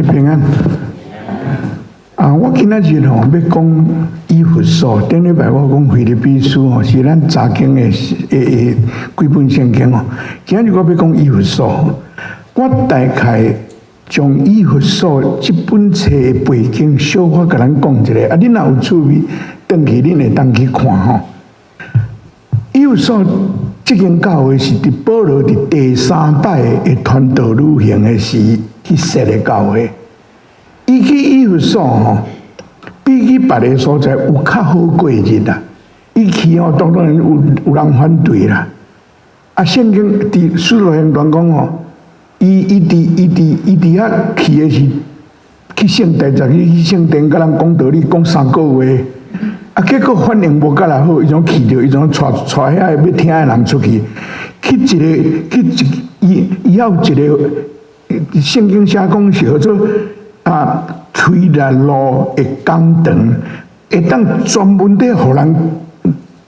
家平安。啊，我今仔日吼欲講以弗所，頂禮拜我講腓立比書吼，是咱查經的的幾本聖經吼。今仔日我欲講以弗所，我大概將以弗所這本冊的背景小可共咱講一下。啊，恁若有趣味，轉去恁會當去看吼。以弗所這間教會是佇保羅佇第三擺的傳道旅行的時去設的教會。伊去以弗所吼，比起別个所在有較好過日啦。伊去吼，當然有人反對啦。啊，聖經佇使徒行傳講吼，伊佇遐去的是去聖殿，就去聖殿共人講道理，講3個月。啊，結果反應無閣來好，伊種去著，伊種帶帶遐个欲聽的人出去，去一個去一伊伊猶有一個聖經寫講是號做啊，推羅路的講堂，會當專門佇予人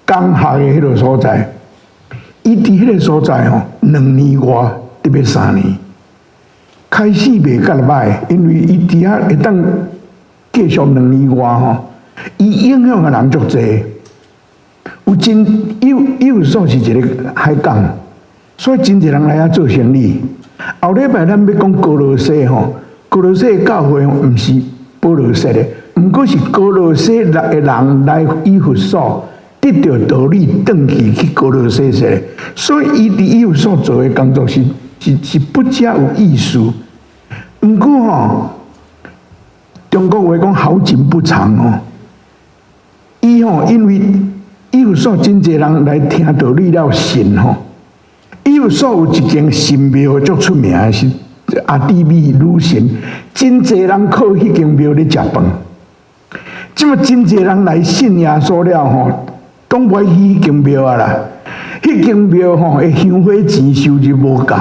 講學的彼个所在。伊佇彼个所在吼，2年外，特別3年，開始袂閣䆀，因為伊佇遐會當繼續兩年外吼。伊影響的人足濟，有真以弗所是一個海港，所以真濟人來遐做生意。後禮拜咱欲講歌羅西吼，歌羅西的教會毋是保羅設的，毋過是歌羅西的人來以弗所得著道理，轉去去歌羅西設的，所以伊佇以弗所做的工作是不加有意思。毋過吼，中國話講好景不長哦。伊吼，因為以弗所真濟人來聽道理了信吼。以弗所有一間神廟足出名的是阿底米女神，真濟人靠彼間廟咧食飯。這麼真濟人來信耶穌了吼，攏無愛去彼間廟啊啦。彼間廟吼的香火錢收入無夠，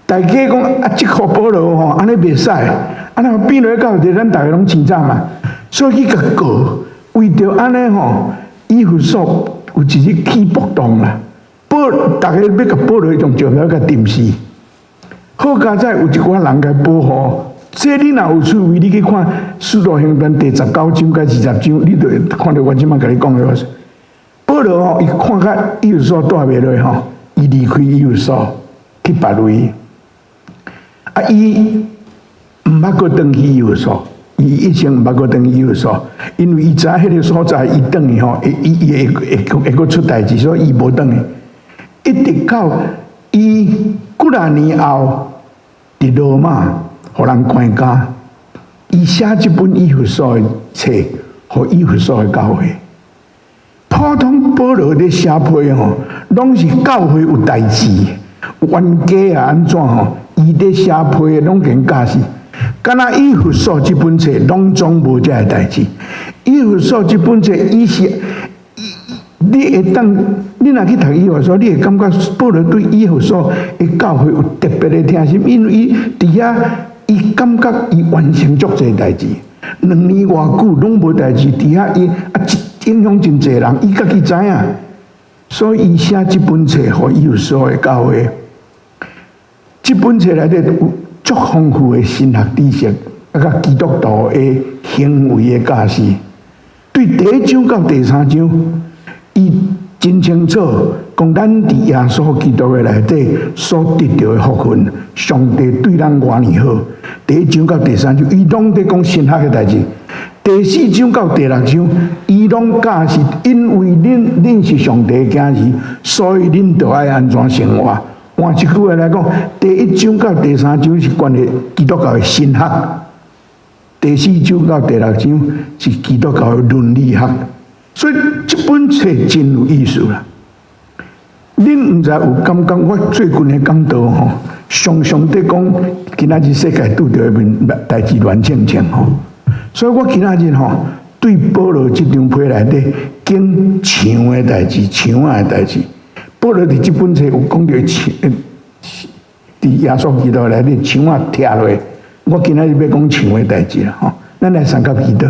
大家講啊，這箍保羅吼，按呢袂使，按呢變落到底，咱逐家攏清楚嘛，所以去共告。為著按呢吼，以弗所有一日起暴動啦，保逐家欲共保羅用石頭共擲死。好佳哉有一寡人共保護，這你若有趣味，你去看《使徒行傳》第19章佮20章，你就會看著我這擺共你講的。保羅吼，伊看甲以弗所蹛袂落吼，伊離開以弗所去別位。啊，伊毋捌閣轉去以弗所。伊一生毋捌閣轉去以弗所，因為伊知影彼个所在，伊轉去吼，伊會閣出代誌，所以伊無轉去。一直到伊幾若年後，佇羅馬予人關監，伊寫這本以弗所的冊，予以弗所的教會。普通保羅佇寫批吼，攏是教會有代誌、有冤家啊，按怎吼？伊佇寫批攏經教示。敢若以弗所這本冊攏總無這个代誌。以弗所這本冊，伊是你會當，你若去讀以弗所，你會感覺保羅對以弗所的教會有特別的疼心，因為伊佇遐，伊感覺伊完成足濟代誌，2年偌久攏無代誌，佇遐伊啊影響真濟人，伊家己知影，所以伊寫這本冊予以弗所的教會。這本冊內底有足豐富的神學知識，啊，佮基督徒的行為的教示。對第一章到第三章，伊真清楚講，咱佇耶穌基督的內底所得著的福分，上帝對咱偌爾好。第一章到第三章，伊攏佇講神學的代誌。第四章到第六章，伊攏教示，因為恁是上帝的囝兒，所以恁著愛按怎生活。換一句話來講，第一章到第三章是關於基督教的神學，第四章到第六章是基督教的倫理學。所以這本冊真有意思啦。恁毋知有感覺，我最近的講道吼，常常佇講今仔日世界拄著的問代誌亂衝衝吼。所以我今仔日吼，對保羅這張批內底講牆的代誌、牆仔的代誌。保羅佇這本冊有講著牆，佇耶穌基督內底牆仔拆落。我今仔日欲講牆的代誌啦，吼！咱來三佮祈禱。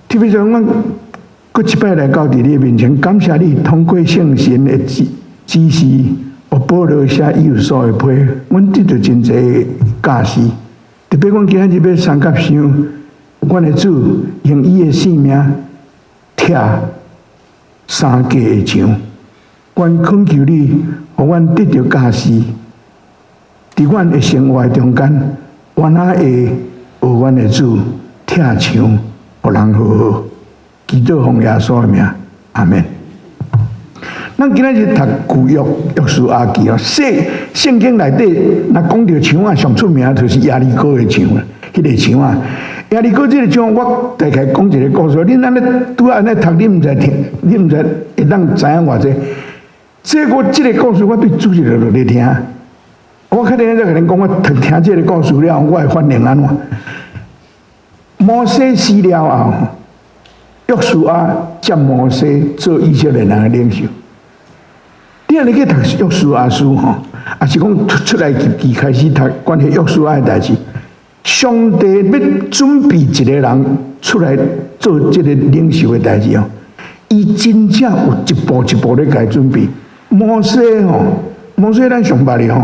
特別像阮閣一擺來到佇你面前，感謝你通過聖神的指示，予予保羅寫以弗所的批，阮得著真濟教示。特別阮今仔日欲相佮想，阮的主用伊的性命拆三隔的牆。阮懇求你，予阮得著教示，佇阮的生活中間，阮仔會學阮的主拆牆，予人好好。祈禱奉耶穌的名，阿們。咱今仔日讀舊約約書亞記哦，聖經內底若講著牆仔，上出名就是耶利哥的牆啦，彼個牆仔。耶利哥這個牆，我大概講一個故事。恁按呢拄按呢讀，你毋知聽，你毋知會當知影偌濟。這我這個故事，我對主日就咧聽。我較頂再共恁講，我聽聽這個故事了後，我的反應按怎？摩西死了後，約書亞接摩西做以色列人的領袖。你若去讀約書亞書吼，抑是講出埃及記開始讀關於約書亞的代誌，上帝欲準備一個人出來做這個領袖的代誌哦，伊真正有一步一步咧共伊準備。摩西吼，摩西咱上捌的吼，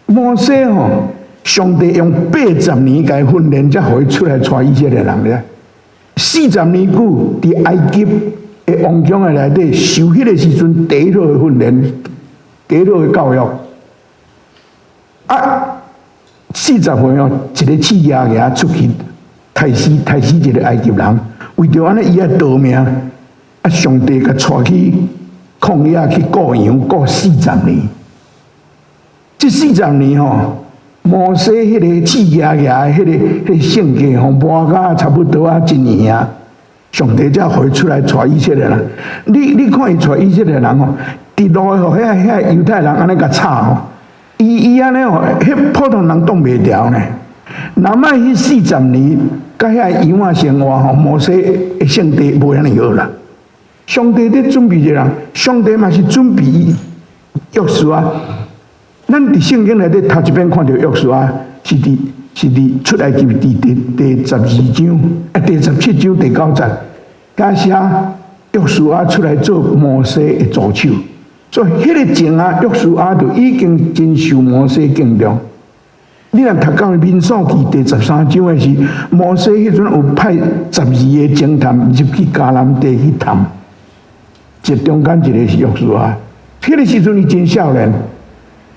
摩西吼，上帝用80年共伊訓練，才予伊出來帶以色列人咧。40年久佇埃及的王宮的內底受彼個時陣第一好的訓練，第一好的教育。啊，40歲哦，一個刺蝄仔出去，刣死一個埃及人，為著按呢伊愛逃命，啊，上帝共帶去曠野去顧羊顧四十年。這四十年吼，摩西彼個刺蝄仔的彼個性格吼，磨甲差不多啊，真圓啊。上帝才予伊出來帶以色列人。你看伊帶以色列人吼，佇路吼，遐猶太人按呢共插吼，伊按呢吼，彼普通人擋袂牢呢。若莫彼四十年，佮遐羊仔生活吼，摩西的性格無遐爾好啦。上帝佇準備一個人，上帝嘛是準備約書亞。咱佇聖經內底頭一遍看著約書亞，是佇出埃及記第12章，啊，第17章第九節，佮寫約書亞出來做摩西的助手。所以彼個前啊，約書亞就已經真受摩西敬重。你若讀到民數記第13章的時，摩西彼陣有派十二個偵探入去迦南地去探，這中間一個是約書亞。彼個時陣伊真少年，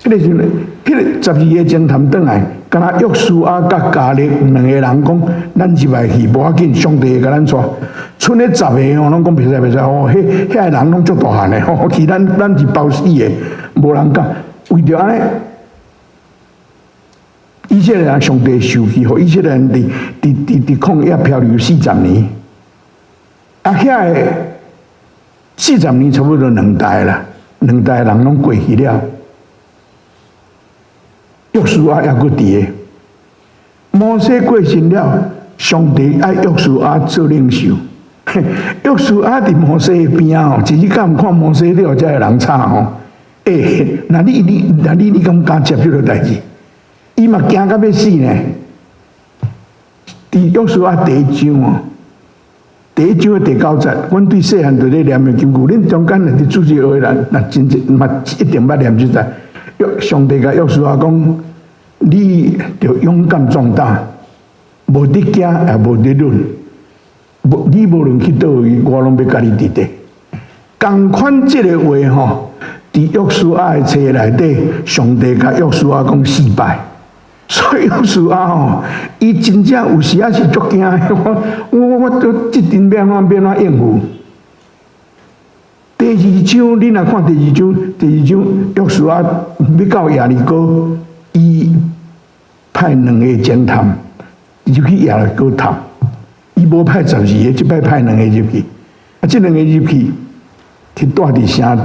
彼個時陣，彼個十二個偵探轉來，敢若約書亞佮迦勒兩個人講，咱入來去無要緊，上帝會共咱帶。賰彼十个吼，攏講袂使袂使吼，彼遐个人攏足大漢的吼，去咱是包死的，無人敢。為著按呢，以色列人上帝受氣，予以色列人佇曠野漂流四十年。啊，遐个四十年差不多兩代啦，兩代人攏過去了。約書亞猶閣佇个，摩西過身了，上帝愛約書亞做領袖。約書亞佇摩西的邊仔吼，一日敢毋看摩西咧予遮个人插吼？欸，若你敢敢接這个代誌？伊嘛驚甲欲死呢。佇約書亞第一章哦，第一章的第九節，阮對細漢就咧念的金句，恁中間若佇主日學的人，若真濟嘛一定捌念這節。約上帝共約書亞講：你著勇敢壯膽，無得驚也無得忍。無你無論去佗位，我攏欲佮你佇咧。仝款這个話吼，佇約書亞的冊內底，上帝共約書亞講四擺。所以約書亞吼，伊真正有時仔是足驚的。我都這陣欲按怎欲按怎應付。第二章，你若看第二章，第二章約書亞欲到耶利哥，伊派兩个偵探入去耶利哥探。伊無派十二个，這擺派兩个入去。啊，這兩个入去，去蹛佇城。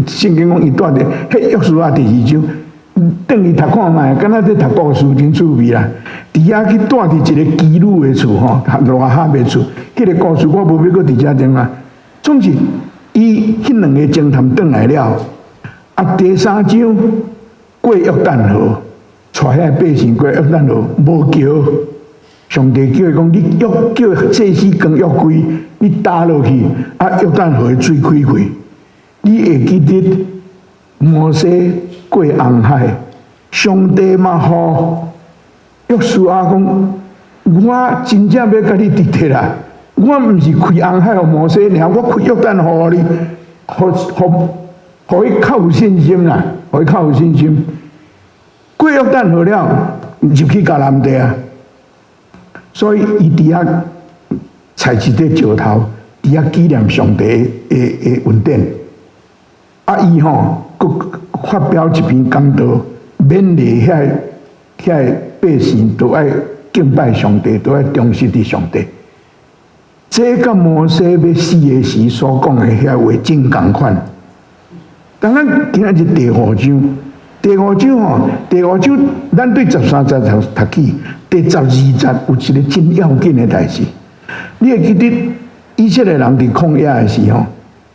聖經講伊蹛佇，彼約書亞第二章，轉去讀看覓，敢若咧讀故事真趣味啦。佇遐去蹛佇一个妓女的厝吼，喇哈的厝。彼个故事我無欲閣佇遮講啦。總之，伊彼兩个偵探轉來了，啊，第三章過約旦河，帶遐百姓過約旦河，無橋。上帝叫伊講：你約叫祭司扛約櫃，你打落去，啊，約旦河的水開開。你會記得摩西過紅海，上帝嘛予約書亞講，我真正欲共你佇佇啦，我毋是開紅海予摩西爾，我開約旦河予你，予伊較有信心啦，予伊較有信心。過約旦河了，入去迦南地啊，所以伊佇遐採一塊石頭，佇遐紀念上帝的恩典。啊，伊吼閣發表一篇講道，勉勵遐个百姓都愛敬拜上帝，都愛忠實佇上帝。這佮摩西欲死的時所講的遐話真仝款。當咱今仔日第五章，第五章吼，第五章咱對13節讀起，第12節有一个真要緊的代誌。你會記得以色列人佇曠野的時候，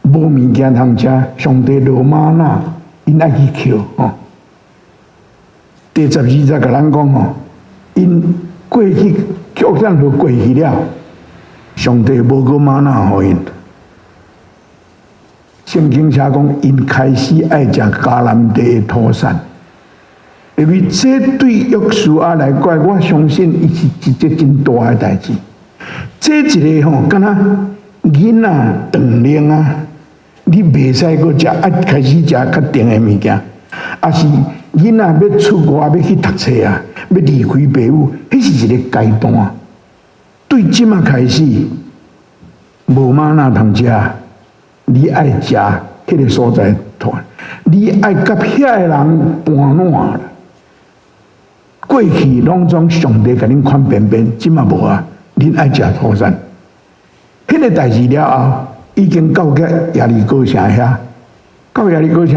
無物件通食，上帝落嗎哪，𪜶愛去抾吼。第12節共咱講吼，𪜶過去約旦河過去了，上帝無閣嗎哪予𪜶。聖經寫講，𪜶開始愛食迦南地的土產，因為這對約書亞來講，我相信伊是一個真大的代誌。這一个吼，敢若囡仔斷奶啊，你袂使閣食，愛開始食較甜的物件，抑是囡仔欲出外欲去讀冊啊，欲離開爸母，彼是一个階段。對這馬開始，無嗎哪通食，你愛食彼个所在土，你愛佮遐个人伴撋啦。過去攏總上帝共恁看邊邊，這馬無啊，恁愛食土產。彼个代誌了後，已經到個耶利哥城遐，到耶利哥城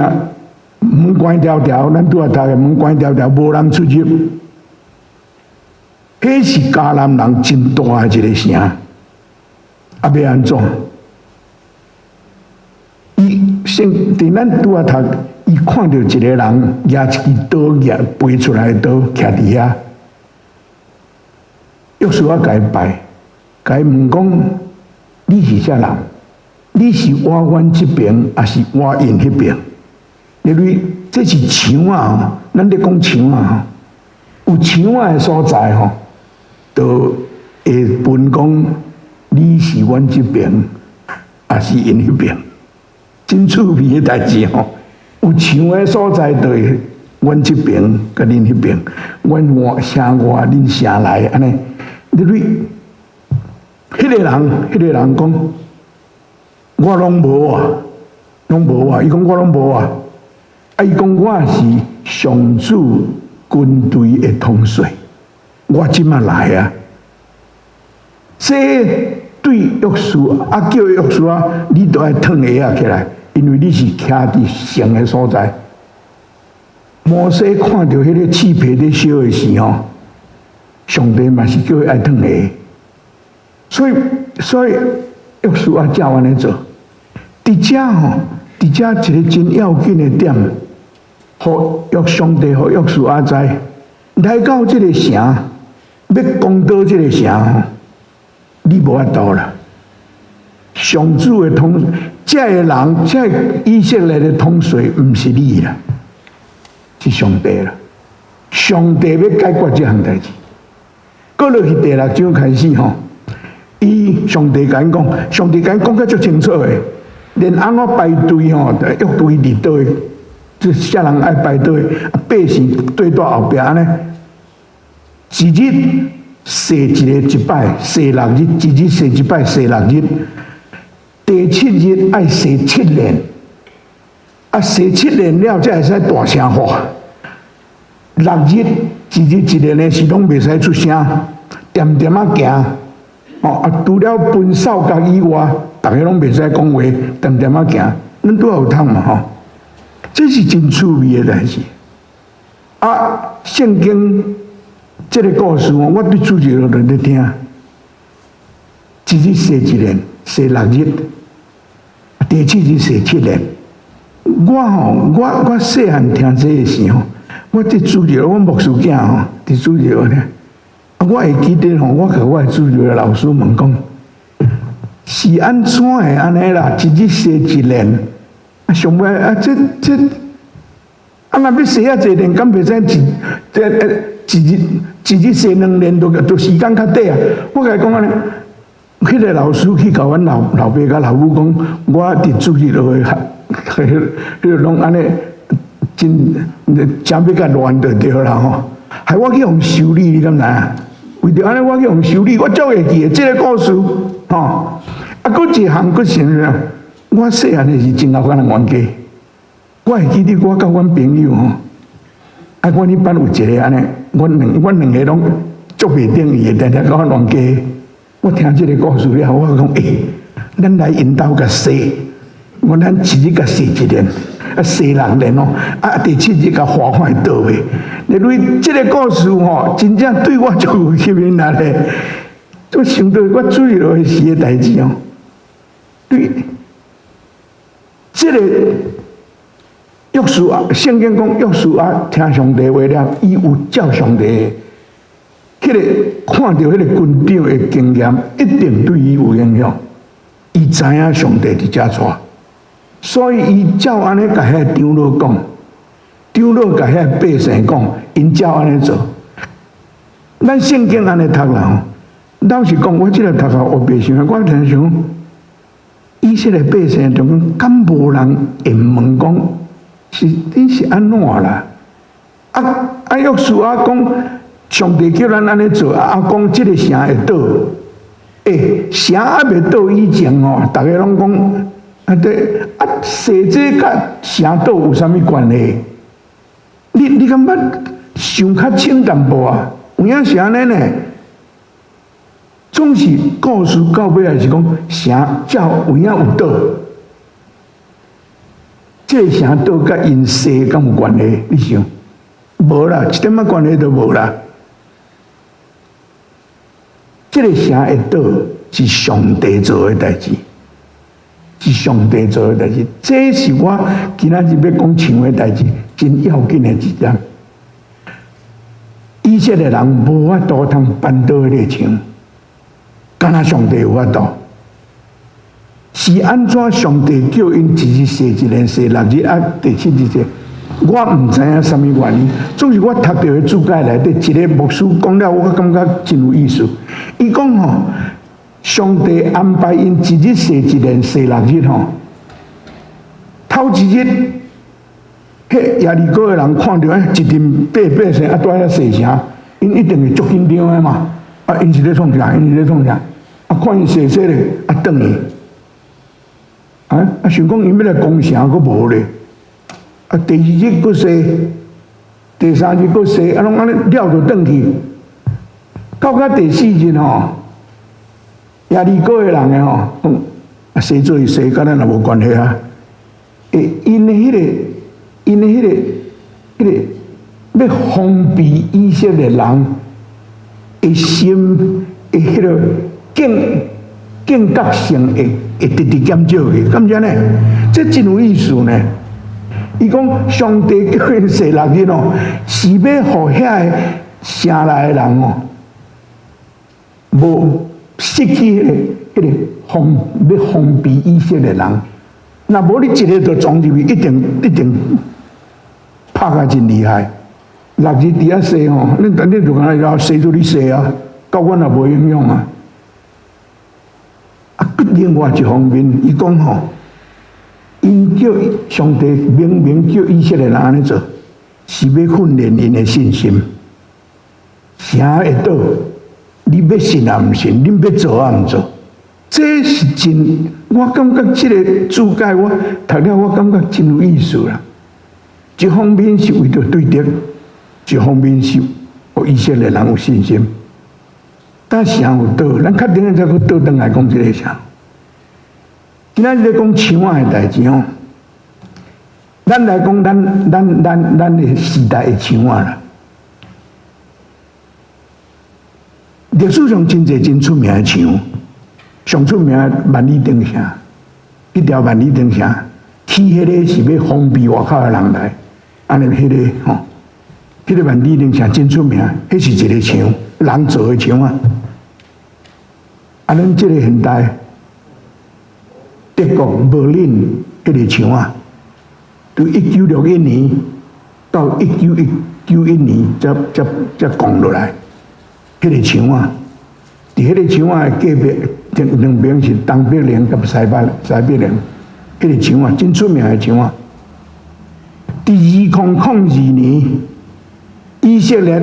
門關牢牢，咱拄仔讀的門關牢牢，無人出入。彼是迦南人真大的一个城，啊，欲按怎？伊先佇咱拄仔讀，伊看著一个人舉一支刀，舉飛出來的刀，徛佇遐。約書亞共伊拜，共伊問講：你是啥人？你是倚阮這爿，抑是倚𪜶彼爿？因為這是牆仔，咱咧講牆仔吼，有牆仔的所在吼，就會分講你是阮這爿，抑是𪜶彼爿。真趣味的代誌吼，有牆的所在就會阮這爿佮恁彼爿，阮外城外，恁城內按呢。因為彼个人講，我攏無啊，攏無啊。伊講我攏無啊。啊，伊講我是上主軍隊的統帥，我這馬來啊。這對約書亞叫約書亞，你都愛脫鞋仔起來，因為你是徛佇聖的所在。摩西看著彼个翅皮咧燒的時候，上帝嘛是叫伊愛脫鞋。所以約書亞照按呢做。佇遮吼，佇遮一个真要緊的點，予約上帝予約書亞知，來到這个城，欲攻打這个城吼，你無法度啦。上主的統，這个人，這个以色列的統帥，毋是你啦，是上帝啦。上帝欲解決這項代誌。閣落去第六章開始吼，伊上帝共𪜶講，上帝共𪜶講甲足清楚的，連按怎排隊吼，樂隊佇佗，這啥人愛排隊，百姓對蹛後壁按呢，一日洗一个一擺，洗六日，一日洗一擺，洗六日，第七日愛洗七輪，啊，洗七輪了才會使大聲喊。六日一日一輪的時攏袂使出聲，恬恬仔行。哦啊，除了吹哨角以外，逐个攏袂使講話，恬恬仔行。咱拄仔有讀嘛吼？這是真趣味的代誌。啊，聖經這个故事，我對主日就咧聽，一日洗一輪，洗六日，第七日洗七輪。我吼，我細漢聽這个時吼，我佇主日，阮牧師囝吼，佇主日聽。啊，我會記得吼，我共我的主日的老師問講，是按怎會按呢啦？一日洗一輪，啊，上尾啊，這這啊，若欲洗遐濟練，敢袂使一這一日一日洗兩練，都時間較短啊！我共伊講按呢，彼個老師去共阮老老爸佮老母講，我佇主日學，彼個攏按呢，真誠欲共亂就對啦吼。害我去予修理，你敢知影？為著按呢，我去予修理，我足會記得這個故事，吼。啊，閣一項閣是啥？我細漢的時真𠢕共人冤家。我會記得我佮阮朋友吼，啊，阮彼班有一個按呢，阮兩個攏足袂頂伊的，定定共阮冤家。我聽這個故事了後，我講欸，咱來𪜶兜共洗，我咱一日共洗一練，啊洗六練哦，啊第七日共划看會倒袂？因為這個故事吼，真正對我足有吸引力咧。我想到我主日學時的代誌哦，對，這個約書亞，聖經講約書亞聽上帝話了，伊有照上帝彼個看著彼個軍長的經驗，一定對伊有影響。伊知影上帝佇遮帶，所以伊照按呢共彼个長老講，長老共彼个百姓講，𪜶照按呢做。咱聖經按呢讀啦吼，老實講，我這个讀甲烏白想，我聽想，以色列百姓中敢無人會問講，是你是按怎啦？啊啊！約書亞講，上帝叫咱按呢做，啊講這个城會倒。欸，城猶未倒以前吼，逐家攏講啊對，啊洗這佮城倒有啥物關係？你感覺想較淺淡薄啊？有影是按呢呢？總是故事到尾也是講城才有影有倒，這個城倒佮𪜶洗敢有關係？你想？無啦，一點仔關係都無啦。這個城會倒是上帝做的代誌，是上帝做的代誌。這是我今仔日欲講牆的代誌，真要緊的一點。以色列人無法度通扳倒彼个牆，敢若上帝有法度。是按怎上帝叫𪜶一日洗一練，洗六日啊，第七日洗？我毋知影啥物原因。總是我讀著的注解內底，一個牧師講了，我感覺真有意思。伊講吼，上帝安排𪜶一日洗一練，洗六日吼。頭一日，彼耶利哥的人看著欸，一陣百百姓啊，蹛遐洗城，𪜶一定會足緊張的嘛。啊，𪜶是咧創啥？𪜶是咧創啥？啊，看𪜶洗洗咧，啊，轉去。啊，啊，想講𪜶欲來攻城，閣無咧。啊，第二日閣洗，第三日閣洗，啊，攏按呢了就轉去。到甲第四日吼，耶利哥的人的吼，講啊，洗做洗，佮咱也無關係啊。欸，𪜶的彼個，彼個，欲防備以色列人的心的彼個警覺性會直直減少去，敢毋是按呢？這真有意思呢。伊講上帝叫𪜶洗六日哦，是欲予遐个城內的人哦，無失去彼個欲防備以色列人。若無你一个就撞入去，一定一定拍甲真厲害。六日佇遐洗吼，你就敢若洗做你洗啊，佮阮也無影響啊。啊，另外一方面，伊講吼，𪜶叫上帝明明叫以色列人按呢做，是欲訓練𪜶的信心。城會倒，你欲信也毋信，恁欲做也毋做，這是真，我感覺這個注解我讀了，我感覺真有意思啦。一方面是為著對敵，一方面是予以色列人有信心。但城有倒，咱較等下再閣倒轉來講這个城。今仔日咧講牆仔的代誌吼，咱來講咱的時代的牆仔啦。歷史上真濟真出名的牆，上出名的萬里長城，彼條萬里長城起彼个是欲防備外口的人來，按呢彼个吼，彼个萬里長城真出名，彼是一个牆，人造的牆啊。啊，咱這个現代德國柏林彼个牆啊，佇1961年，到1991年才降落來。彼個牆仔，佇彼個牆仔的隔壁，兩邊是東柏林佮西柏林，彼個牆仔真出名的牆仔。佇2002年，以色列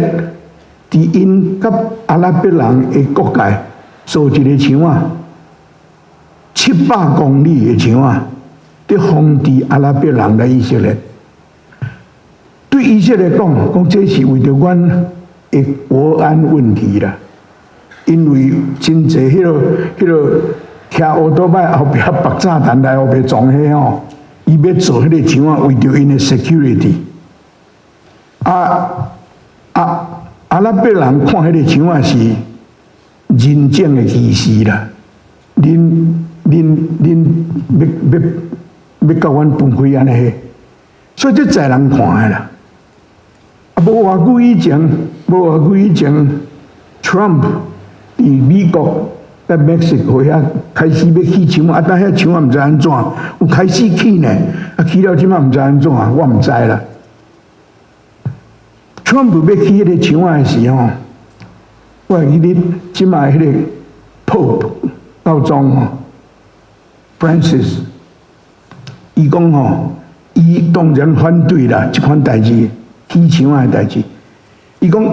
佇𪜶佮阿拉伯人的國界做一個牆仔，700公里的牆仔，佇防止阿拉伯人來以色列。對以色列講，講這是為著阮的國安問題啦。因為真濟彼個騎烏多擺後壁爆炸彈來後壁撞彼吼，伊欲做彼個牆仔，為著𪜶的 security。啊啊，阿拉伯人看彼個牆仔是人種的歧視啦，恁欲共阮分開按呢，所以這在人看的啦。啊，無偌久以前，Trump 佇美國佮墨西哥遐開始欲起牆，啊，但遐牆仔毋知按怎，有開始起呢，啊，起了這擺毋知按怎，我毋知啦。Trump 欲起彼个牆仔的時候，我會記得這擺彼個 Pope 教宗吼，Francis，伊講吼，伊當然反對啦，這款代誌，起牆仔的代誌。伊講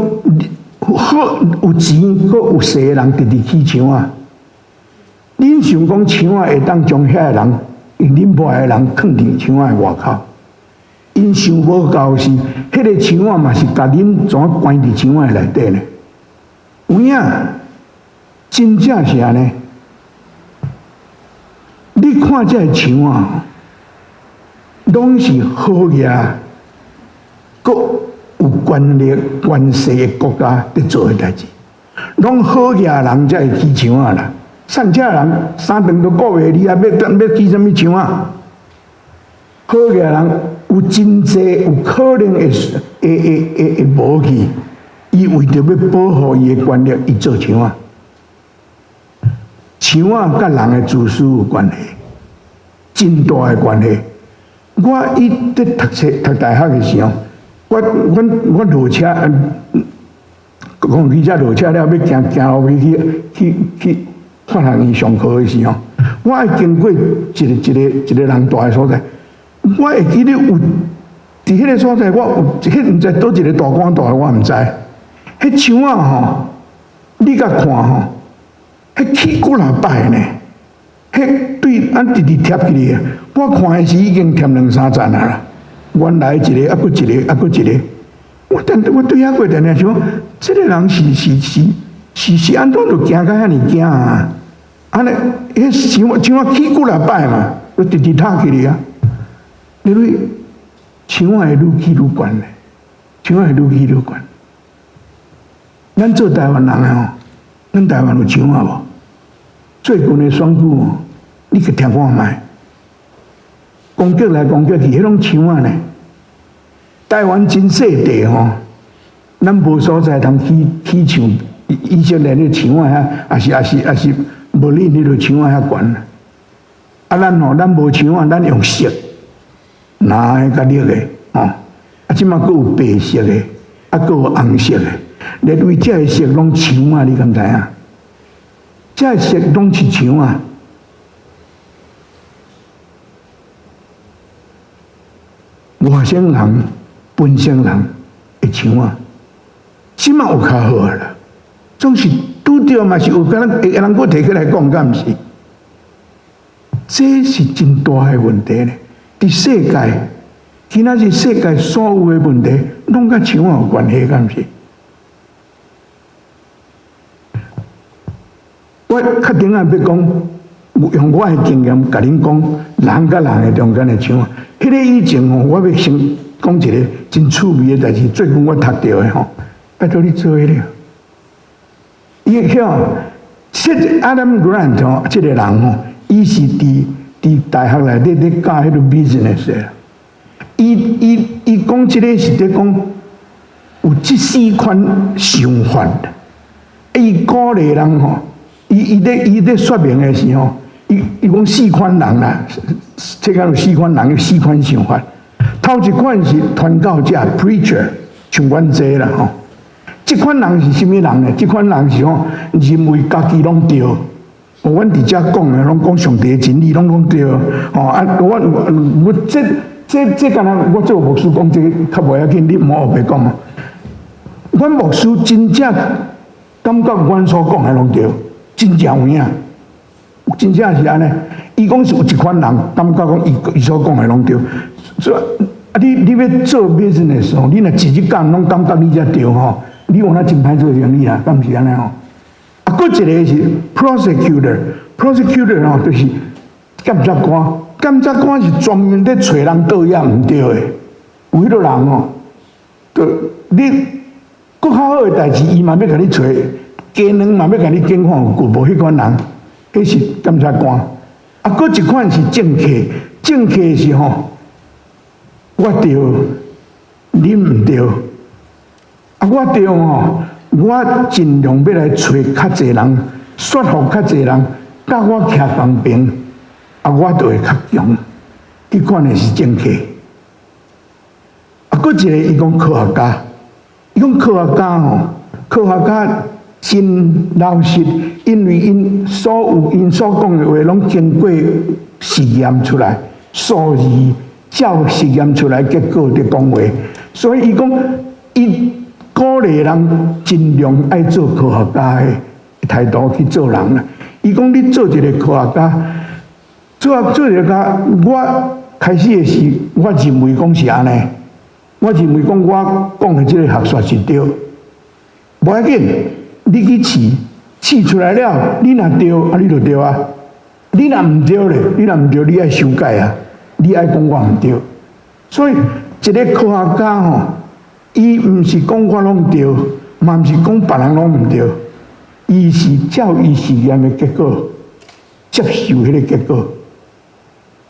好有錢閣有勢的人直直起牆仔，恁想講牆仔會當將遐个人，恁無愛的人囥佇牆仔的外口？𪜶想無夠是，彼個牆仔嘛是共恁怎關佇牆仔內底呢？有影，真正是按呢。你看這个牆仔，攏是好額，閣有權力、權勢的國家佇做的代誌，攏好額人才會起牆仔啦。散赤人三頓都顧袂離啊，欲起啥物牆仔？好額人有真濟有可能會無去，伊為著欲保護伊的權力，伊做牆仔。牆仔佮人的自私有關係，真大的關係。我伊佇讀冊讀大學的時候，我落車，公汽車落車了，欲行行路去去法學院上課的時候，我愛經過一個人蹛的所在，我會記得有佇彼個所在，我有彼毋知佗一个大官蹛，我毋知。彼牆仔吼，你共看吼，彼起幾若擺呢？彼對按直直貼起來，我看的是已經貼兩三層啊啦。原來一个，啊閣一个，啊閣一个。我等我對遐過定定想，這个人是按怎就驚甲遐爾驚啊？按呢，彼牆仔起幾若擺嘛，就直直塌起來啊！因為牆仔會愈起愈懸咧，牆仔會愈起愈懸。咱做台灣人的吼，咱台灣有牆仔無？最近的選舉吼，你去聽看覓，攻擊來攻擊去，彼攏牆仔呢。台灣真細地吼，咱無所在通起起像以色列的牆仔遐，抑是無論彼个牆仔遐懸。啊，咱吼，咱無牆仔，咱用色，藍的佮綠的，吼。啊，這馬閣有白色的，啊，閣有紅色的。連為這个色攏牆仔，你敢知影？這个色攏是牆仔。外省人、本省人的牆仔，這馬有較好啦。總是拄著嘛是有敢若會人閣提起來講，敢毋是？這是真大的問題呢。佇世界，今仔日世界所有的問題，攏佮牆仔有關係，敢毋是？我較頂下欲講，用我的經驗共恁講，人佮人的中間的牆仔。彼个以前吼，我欲先講一个真趣味的代誌。最近我讀著的吼，拜託你做彼个。伊曉，這 Adam Grant 吼，這个人吼，伊是佇大學內底咧教彼个 business 的。伊講這个是佇講有這四款想法。伊鼓勵人吼，伊咧說明的時候，伊講四款人啦，這間有四款人，有四款想法。頭一款是傳教者（preacher），像阮這啦吼。這款人是啥物人呢？這款人是吼認為家己攏對。阮佇遮講的攏講上帝的真理，攏講對。吼啊！我我這這這敢若我做牧師講這較無要緊，你毋好烏白講啊。阮牧師真正感覺阮所講的攏對，真正有影，真正是按呢。伊講是有一款人感覺講伊伊所講的攏對，所以啊，你你欲做 business 吼，你若一日講攏感覺你才對吼，你有哪真歹做生意啊？敢毋是按呢吼？啊，閣一個是 prosecutor，prosecutor 吼就是檢察官，檢察官是專門咧揣人倒也毋對的，有彼個人吼，就你閣較好的代誌，伊嘛欲共你揣，雞卵嘛欲共你檢看有骨無？彼款人，彼是檢察官。啊，閣一款是政客，政客是吼，我對，你毋對。啊，我對吼，我盡量欲來揣較濟人，說服較濟人，佮我徛仝邊，啊，我就會較強。彼款的是政客。啊，閣一個伊講科學家，伊講科學家吼，科學家真老實，因為𪜶所有𪜶所講的話，攏經過實驗出來，數字照實驗出來結果佇講話，所以伊講伊鼓勵人盡量愛做科學家的態度去做人啦。伊講你做一個科學家，做做一個家，我開始的時，我認為講是按呢，我認為講我講的這個學說是對，無要緊，你去試，試出來了，你若對，啊你就對啊；你若毋對咧，你若毋對，你愛修改啊，你愛講我毋對。所以一個科學家吼，伊毋是講我攏對，嘛毋是講別人攏毋對，伊是照伊實驗的結果，接受彼個結果。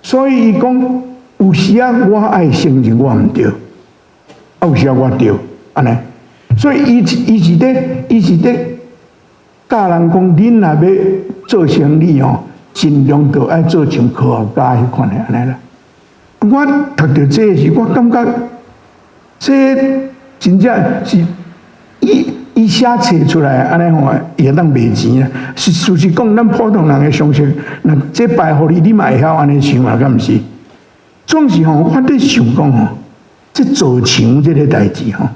所以伊講有時啊，我愛承認我毋對，啊有時啊我對，按呢。所以伊伊是佇伊是佇教人講，恁若欲做生意吼，盡量就愛做像科學家彼款的按呢啦。我讀著這個時，我感覺這真正是伊伊寫冊出來按呢吼，會當賣錢啊。是事實講，咱普通人的常識，若這擺予你，你嘛會曉按呢想啊，敢毋是？總是吼，我佇想講吼，這做牆這個代誌吼，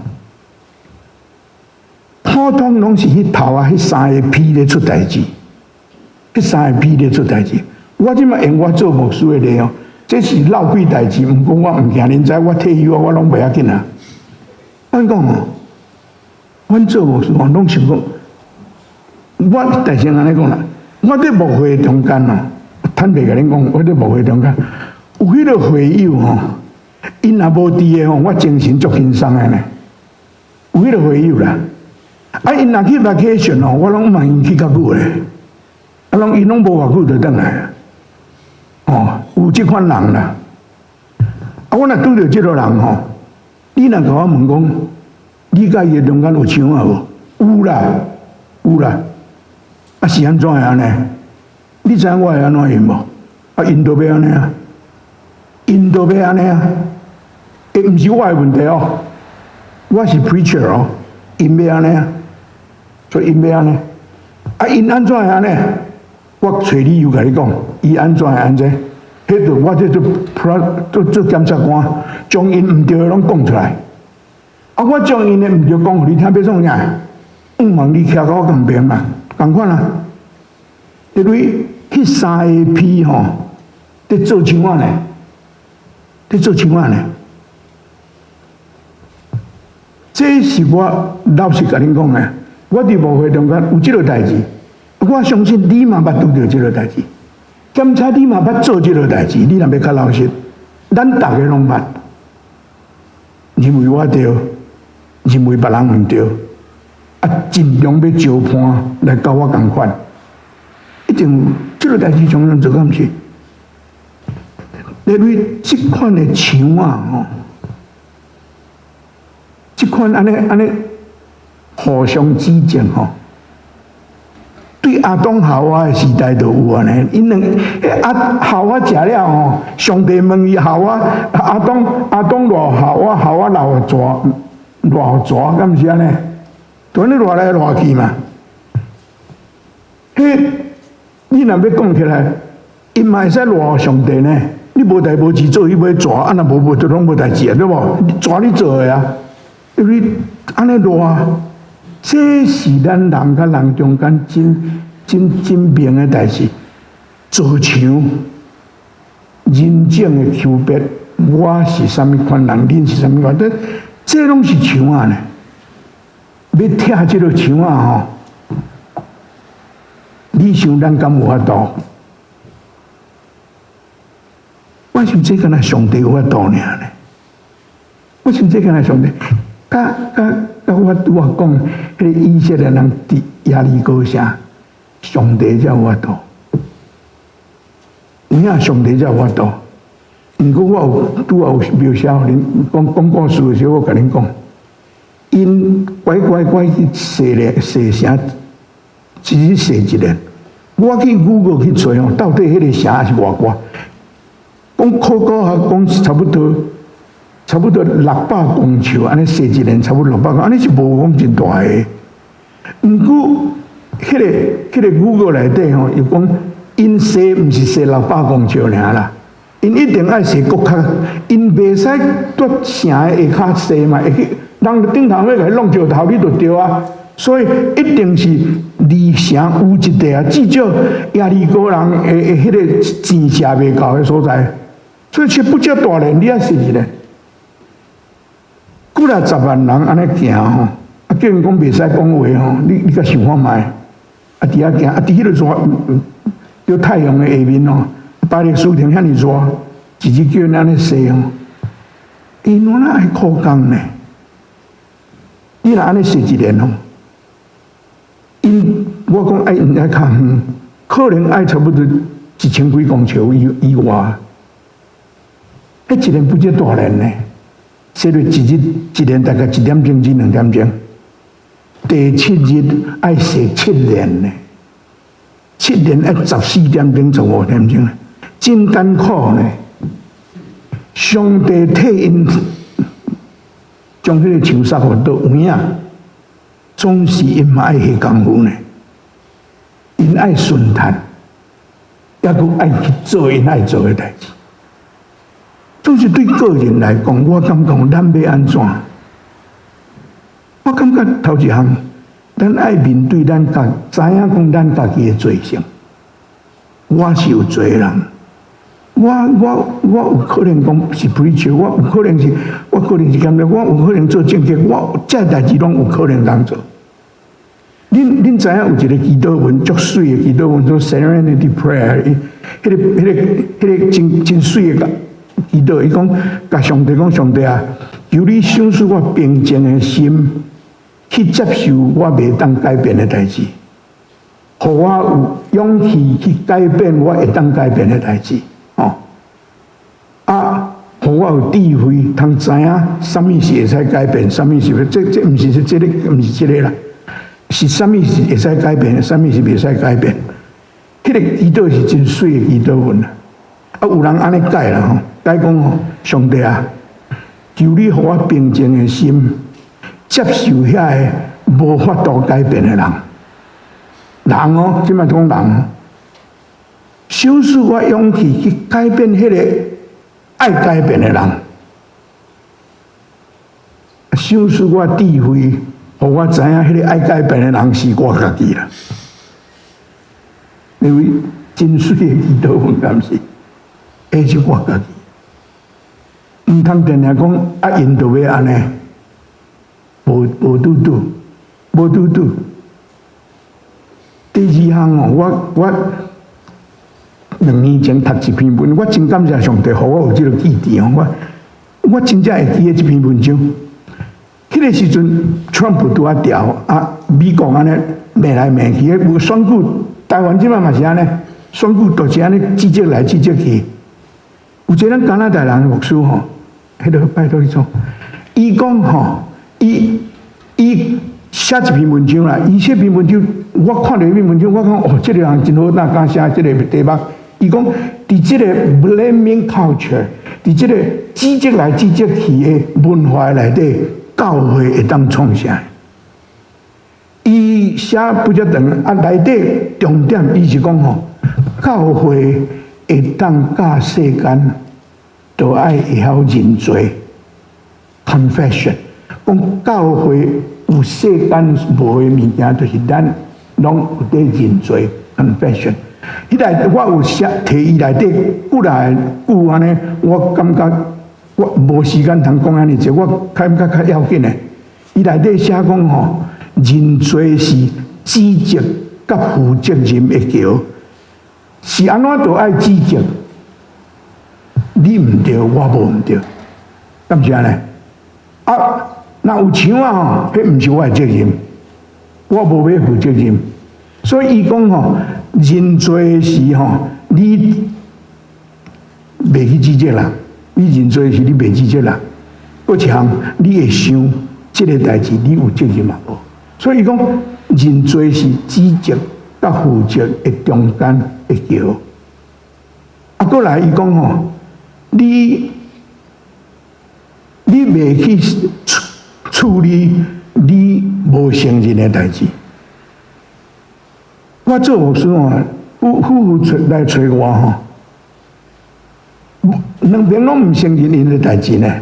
普通攏是彼頭仔彼三個 P 咧出代誌，彼三個 P 咧出代誌。我這擺用我做牧師的例哦，這是鬧鬼代誌，毋過我毋驚恁知，我退休啊，我攏袂要緊啊。阮講哦，阮做牧師吼，攏想講，我大聲按呢講啦，我佇牧會中間哦，坦白共恁講，我佇牧會中間有彼個會友吼，𪜶若無佇的吼，我精神足輕鬆的呢。有彼個會友啦，啊，𪜶若去 vacation 吼，我攏問𪜶去較久咧，啊，攏𪜶攏無偌久就轉來，哦，有這款人啦。啊，我若拄著這個人吼，你若共我問講，你佮伊的中間有牆仔無？有啦，有啦。啊，是按怎會按呢？你知影我會按怎用無？啊，𪜶都欲按呢啊，𪜶都欲按呢啊。欸，毋是我的問題哦，我是 preacher 哦，𪜶欲按呢啊，所以𪜶欲按呢。啊，𪜶按怎會按呢？我揣理由共你講，伊按怎會按怎？彼就我這做做做檢察官，將𪜶毋對的攏講出來。啊，我將𪜶的毋對講予你聽，欲創啥？毋望你徛佮我仝邊嘛，仝款啊。因為彼三個 P 吼，佇做牆仔呢，佇做牆仔呢。這是我老實共恁講的，我佇牧會中間有這個代誌，我相信你嘛捌拄著這個代誌，兼且你嘛捌做這個代誌，你若欲較老實，咱逐个攏捌，認為我對，認為別人毋對，啊，盡量欲招伴來佮我仝款，一定有這個代誌常常做敢毋是？因為這款的牆仔吼，這款按呢按呢互相指正吼，對對亞當夏娃的時代就有按呢，𪜶兩阿夏娃食了吼，上帝問伊夏娃，亞當亞當賴夏娃，夏娃留蛇賴蛇，敢毋是按呢？就按呢賴來賴去嘛。彼你若欲講起來，𪜶嘛會使賴上帝呢？你無代無誌做彼尾蛇，啊若無無就攏無代誌啊，對無？蛇你做的啊，因為按呢賴。這是咱人佮人中間真真真明的代誌，造牆人種的區別，我是啥物款人，恁是啥物款？這這攏是牆仔呢。欲拆這个牆仔吼，你想咱敢有法度？我想這敢若上帝有法度爾呢。我想這敢若上帝，佮佮佮我拄仔講，彼个以色列人佇耶利哥城，上帝才有法度。有影上帝才有法度。毋過我有拄仔有描寫，予恁講講故事的時候，我共恁講，𪜶乖乖乖去踅咧踅城，一日踅一遍。我去 Google 去揣吼，到底彼个城是偌闊？講考古學講差不多，差不多600公尺，按呢踅一遍差不多六百公，按呢是無講真大个。毋過，彼个 Google 內底吼，又講𪜶踅毋是踅六百公尺爾啦，𪜶一定愛踅閣較，𪜶袂使蹛城的下跤踅嘛，會去人頂頭欲共伊弄石頭，你就著啊。所以一定是離城有一塊啊，至少耶利哥人的的彼个錢射袂到的所在。所以卻不叫大連，你愛踅一下，幾若十萬人按呢行吼，啊叫𪜶講袂使講話吼，你較想看覓？啊佇遐行，啊佇彼个熱，佇太陽的下面吼，巴勒斯坦遐爾熱，一日叫𪜶按呢踅吼，𪜶哪愛苦工呢？你若按呢踅一年吼，𪜶我講愛愛較遠，可能愛差不多一千幾公尺以外。彼一年不止大連呢，踅落一日一年大概1點鐘至2點鐘。第七日愛踅七年呢，七年愛14點鐘、15點鐘，真艱苦呢。上帝替𪜶將彼个牆殺予倒，有影，總是𪜶嘛愛下功夫呢。𪜶愛順趁，抑閣愛去做𪜶愛做的代誌。總是對個人來講，我感覺咱欲按怎？我感覺頭一項，咱愛面對咱家，知影講咱家己的罪性。我是有罪的人，我有可能講是 preacher，我有可能是，我可能是感覺，我有可能做政客，我這代誌攏有可能通做。恁知影有一個祈禱文，足媠的祈禱文，做 Serenity Prayer，彼個真真媠的祈禱，伊講共上帝講，上帝啊，求你賞賜我平靜的心，去接受我袂當改變的代誌，予我有勇氣去改變我會當改變的代誌，哦，啊，予我有智慧，通知影啥物是會使改變，啥物是這毋是這個，毋是這個啦，是啥物是會使改變，啥物是袂使改變。彼個祈禱是真媠的祈禱文啊！啊，有人按呢解啦吼，解講吼，上帝啊，求你予我平靜的心，接受遐个無法度改變的人，人哦，這擺講人，賞賜我勇氣去改變彼個愛改變的人，賞賜我智慧，予我知影彼個愛改變的人是我家己啦。因為真媠的祈禱文，敢是？彼是我家己，毋通定定講啊，𪜶就欲按呢，無無拄拄，無拄拄。第二項哦，我2年前讀一篇文，我真感謝上帝，予我有這個記憶哦。我真正會記得這篇文章。彼個時陣，川普拄仔調啊，美國按呢罵來罵去，無選舉，台灣這擺嘛是按呢，選舉就是按呢，指責來指責去。有一個咱加拿大人的牧師吼，彼個拜託你創，伊講吼，伊伊寫一篇文章啦。伊寫篇文章，我看著彼篇文章，我講哦，這個人真好，哪敢寫這個題目？伊講佇這個 blaming culture，佇這個指責來指責去的文化內底，教會會當創啥？伊寫比較長，啊，內底重點伊是講吼，教會會當佮世間都愛會曉認罪，confession。講教會有世間無的物件，就是咱攏有佇認罪，confession。彼個我有寫提伊內底幾來句按呢，我感覺我無時間通講按呢濟，我感覺較要緊的。伊內底寫講吼，認罪是指責佮負責任的橋，是按怎都愛指責？你毋對，我無毋對，敢是按呢？啊，若有槍啊吼，彼毋是我的責任，我無欲負責任。所以伊講吼，認罪時吼，你袂去指責人，你認罪時你袂指責人。閣一項，你會想這个代誌你有責任嘛無？所以伊講認罪是指責佮負責的中間的橋。啊，閣來伊講吼，你袂去處理你無承認的代誌。我做牧師吼，夫婦出來揣我吼，兩邊攏毋承認𪜶的代誌呢。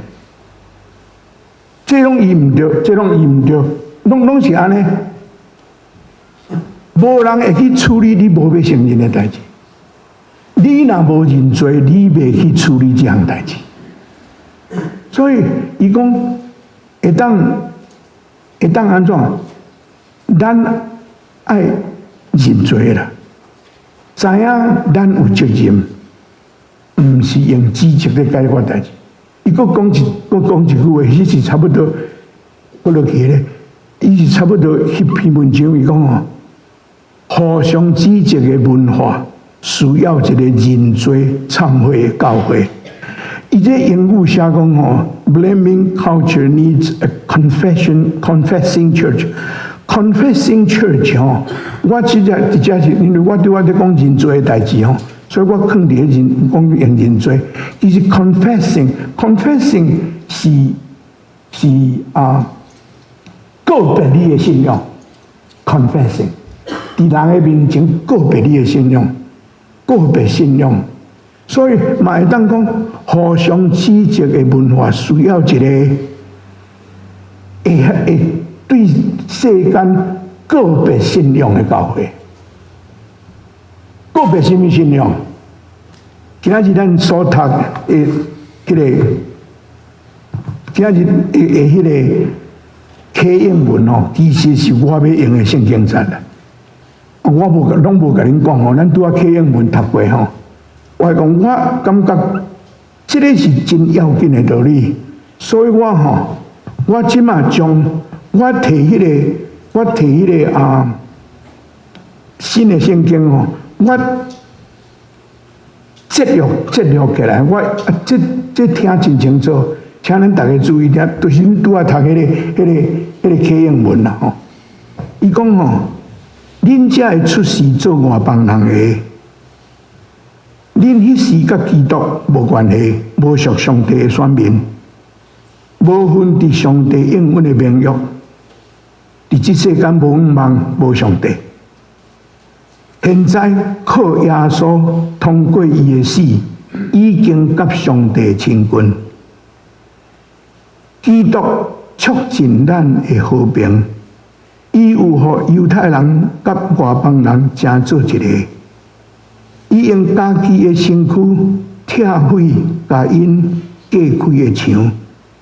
這攏伊毋對，這攏伊毋對，攏是按呢。無人會去處理你無欲承認的代誌。你若無認罪，你袂去處理這項代誌。所以伊講會當按怎？咱愛認罪啦，知影咱有責任，毋是用指責來解決代誌。伊閣講一句話，彼是差不多，我落去咧，伊是差不多彼篇文章，伊講哦，互相指責的文化需要一個認罪懺悔的教會。伊這英語寫講吼，blaming culture needs a confessing church。confessing church 吼，我直接是因為我對我咧講認罪的代誌吼，所以我囥佇咧認講用認罪。其實 confessing 是啊，告別你的信仰，confessing 佇人的面前告別你的信仰，告別信仰。所以嘛會當講，互相指責的文化需要一個會對世間告別信仰的教會。告別啥物信仰？今仔日咱所讀的彼个，今仔日的彼个啟應文吼，其實是我欲用的聖經節啦。我無攏無共恁講吼，咱拄仔啟應文讀過吼。我講我感覺這个是真要緊的道理，所以我吼，我這馬將我提彼个啊新的聖經吼，我節錄起來，我啊這聽真清楚，請恁逐家注意聽，就是恁拄仔讀彼个啟應文啦吼。伊講吼，恁才會出世做外邦人的。恁彼時佮基督無關係，無屬上帝的選民，無份佇上帝應允的盟約，佇這世間無望無上帝。現在靠耶穌通過伊的死，已經佮上帝親近。基督促進咱的和平，伊有予猶太人佮外邦人成做一個。伊用家己的身軀拆毀共𪜶隔開的牆，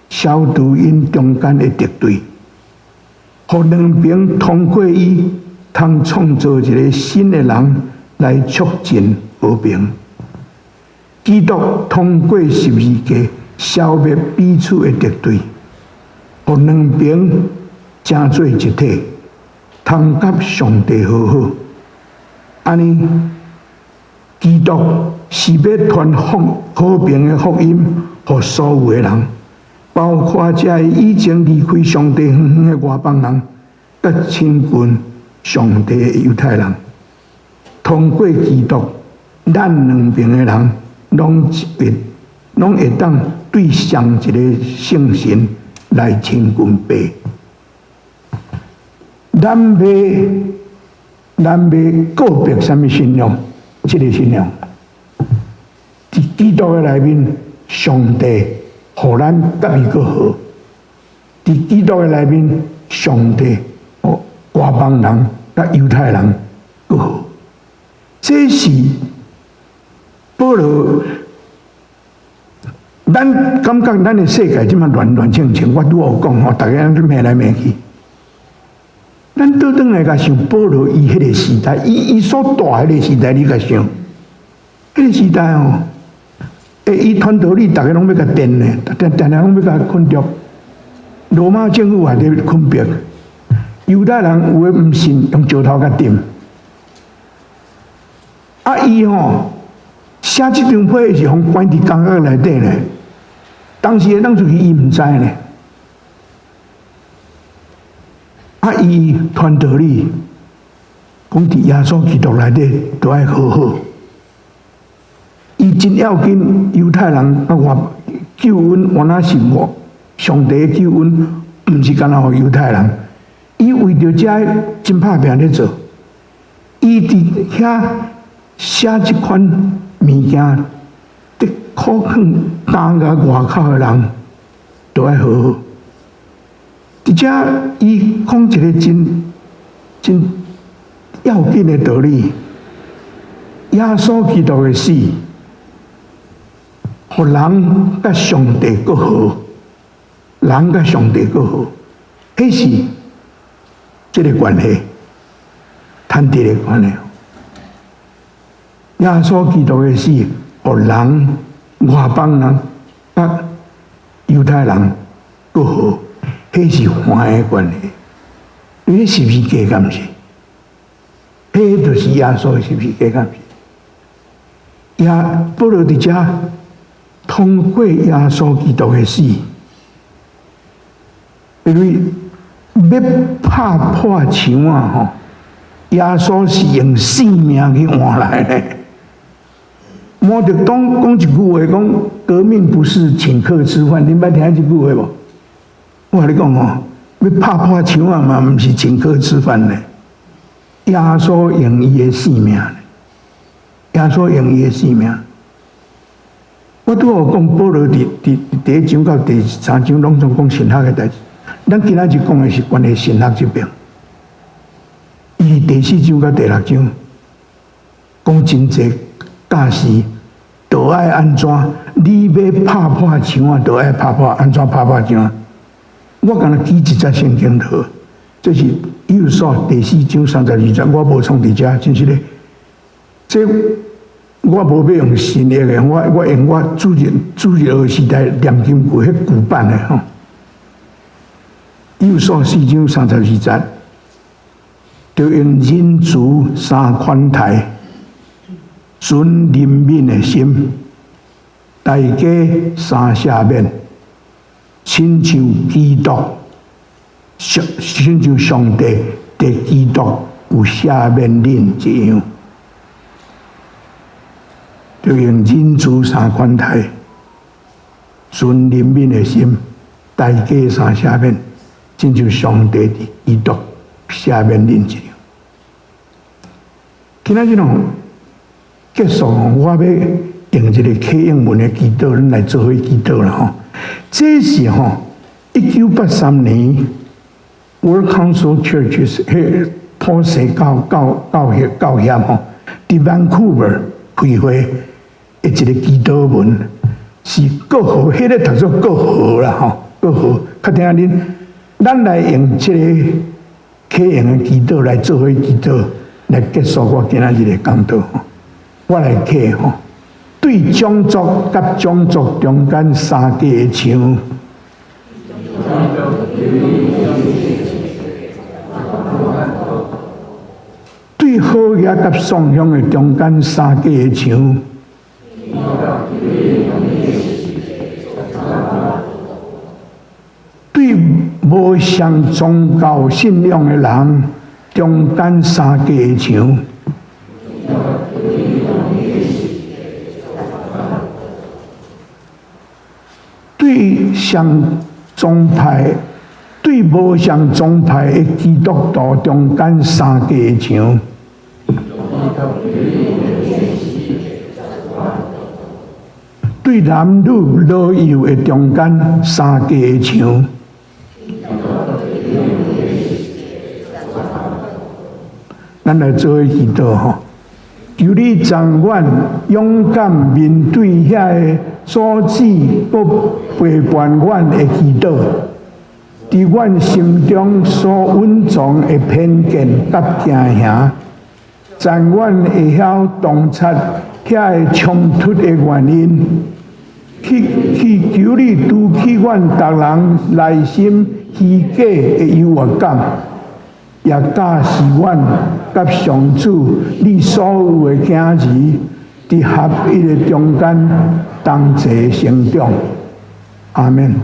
消除𪜶中間的敵對，予兩邊通過伊，通創造一個新的人來促進和平。基督通過十字架消滅彼此的敵對，予兩邊成做一體，通佮上帝和好。按呢，基督是欲傳福和平的福音，予所有的人，包括這已經離開上帝遠遠的外邦人，佮佮親近上帝的猶太人，通過基督，咱兩邊的人攏會當對上一个聖神來親近父。咱欲告白啥物信仰？這个信仰，佇基督的內面，上帝予咱佮伊閣和；佇基督的內面，上帝予外邦人佮猶太人閣和。這是保羅。咱感覺咱的世界這麼亂亂清清，我拄有講吼，逐家攏罵來罵去。咱倒轉來共想，保羅伊彼个時代，伊所蹛彼个時代，你共想，彼个時代吼，伊傳道理，逐家攏欲共電呢，定定攏欲共困著。羅馬政府也佇困迫，猶太人有的毋信，用石頭共擲。啊，伊吼寫這張批是予關佇監獄內底呢，當時會當出去，伊毋知呢。啊！伊傳道理，講佇耶穌基督內底都愛和好。伊真要緊，猶太人佮外救恩，原來是我上帝的救恩，毋是干焦予猶太人。伊為著這真拍拚咧做，伊佇遐寫這款物件，得苦勸監獄外口的人都愛和好。佇遮，伊講一个真真要緊的道理：耶穌基督的死，予人佮上帝閣和，人佮上帝閣和，彼是這个關係，趁佇的關係。耶穌基督的死，予人外邦人佮猶太人閣和。彼是番的關係，彼十字架敢毋是？彼就是耶穌的十字架敢毋是？耶保羅佇遮通過耶穌基督的死，因為欲拍破牆仔吼，耶穌是用性命去換來的。毛澤東講一句話，講革命不是請客吃飯，恁捌聽這句話無？我共你講吼，欲拍破牆仔嘛，毋是請客吃飯呢。耶穌用伊的性命，耶穌用伊的性命。我拄有講保羅佇第一章到第三章攏總講神學的代誌，咱今仔日講的是關於神學這邊。伊第四章到第六章講真濟教示，著愛按怎？你欲拍破牆仔，著愛拍破，按怎拍破牆？我干焦舉一節聖經圖，這是以弗所第四章32節，我無創佇遮，真實咧。這我無欲用新譯的，我用我主日學時代念經句彼舊版的吼。以弗所四章三十二節，著用仁慈三款待，存憐憫的心，大家三赦免。親像基督，親像上帝佇基督有赦免恁一樣，著用仁慈三款待，存憐憫的心，大家三赦免，親像上帝佇基督赦免恁一樣。今仔日哦，結束我欲用一个啟應文的祈禱，咱來做伙祈禱啦吼。這是吼1983年 World Council Churches 彼普世教協吼，佇 Vancouver 開會的一个祈禱文，是閣和，彼个讀做閣和啦吼，閣和。較聽恁，咱來用這个啟應的祈禱來做伙祈禱，來結束我今仔日的講道。我來啟吼。對種族佮種族中間三界的牆，對好額佮喪鄉的中間三界的牆，對無相宗教信仰的人中間三界的牆。對相宗派、對無相宗派的基督徒中間三界的牆。對男女老幼的中間三界的牆。咱來做伙祈禱吼，求你贈阮勇敢面對遐个阻止閣陪伴阮的祈禱，佇阮心中所蘊藏的偏見佮驚嚇，贈阮會曉洞察遐个衝突的原因，去去求你除去阮逐人內心虛假的優越感，也教示阮佮上主你所有的囝兒，佇合一的中間同齊成長。阿們。